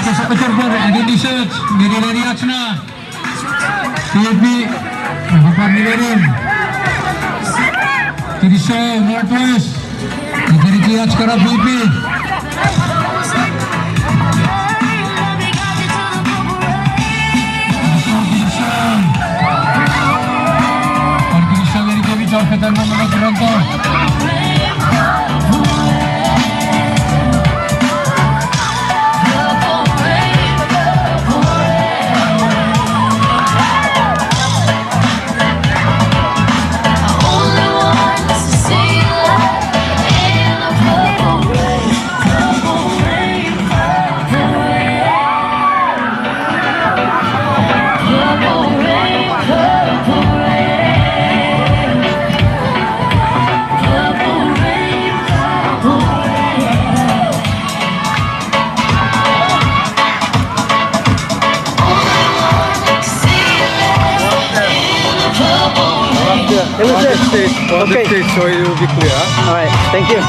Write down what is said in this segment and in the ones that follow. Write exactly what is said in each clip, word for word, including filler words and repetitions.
Kosap chok pwan, angei research, ngeni neniach na. P P, pwan nimenin. Kinisou, Northwest. Ngeni ach kana P P. Kinisou, kinisou ngeni kemi chon fetan non manau keran to. On the stage, on the stage, so it will be clear. All right, thank you.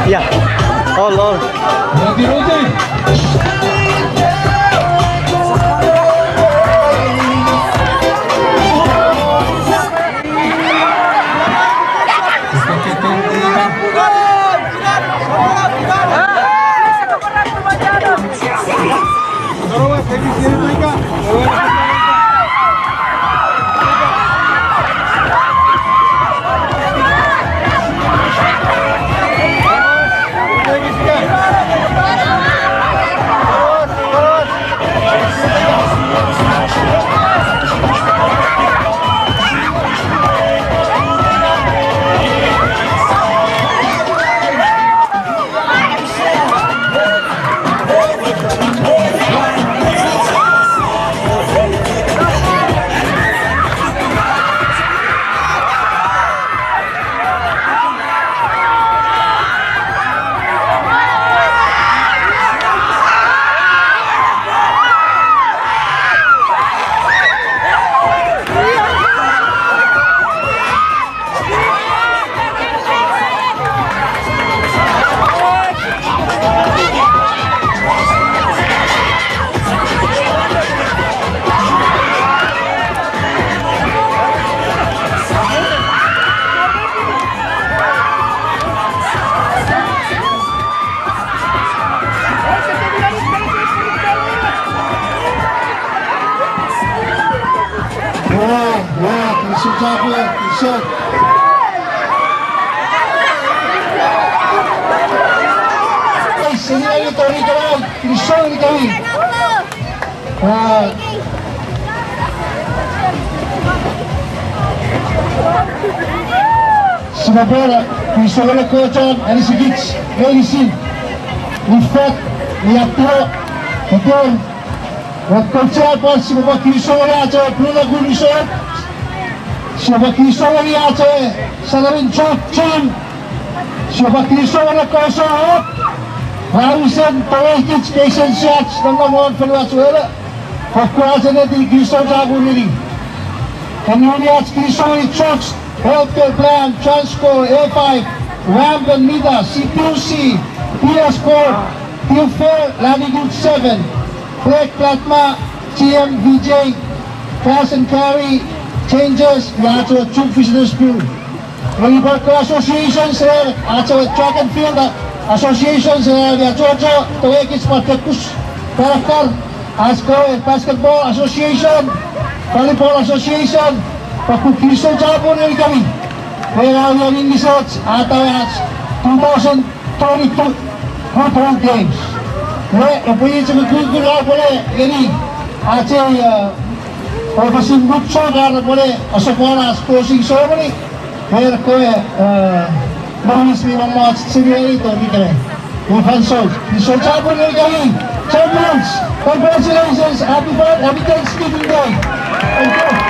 Yeah. All, all. Seni ai tori kewe, kinisou ngenikemi. A, sipwe pwan kinisou ngeni ekkewe chon anisikich meinisin, mi fat, mi attino, iter, ekkoch pwan sipwe pwan kinisou ngeni ach ewe Blue Lagoon Resort. Sipwe pwan kinisou ngeni ach ewe Saramin Church Team. Sipwe pwan kinisou ngeni ekkewe sohot ra wisen toweikich keisen siach non nonnomun fonuach wele. Fokkun ach ennetin kinisou chapur ngeni. Eniwini ach kinisou ngeni Church Healthcare Plan, Transco, A five, Ramp and Mita, C P U C, P S Corp, Pilfer, Latitude seven, Black Plasma, T M V J, Cash and Carry, Changers, me ach ewe Chuuk Visitors Bureau. Ngeni pwan ekkewe associations, e, ach ewe Track and Field Association, e, me achocho, toweikich pwan focus, Parakar, ach kewe Basketball Association, Volleyball Association, fokkun kinisou chapur ngenikemi. Ren ami aninnisoch, atawe ach two thousand twenty-two Football Games. Nge epwe chok kukkun apwele ngeni ach ei, e, ofisin Mutchon ar repwene asopwano ach closing ceremony. Ren ekkewe, e, meinisin mi mommot seni ei tori kewe. Iwe fansoun, kinisou chapur ngenikemi. Champions, congratulations, happy fun, happy Thanksgiving Day. Thank you.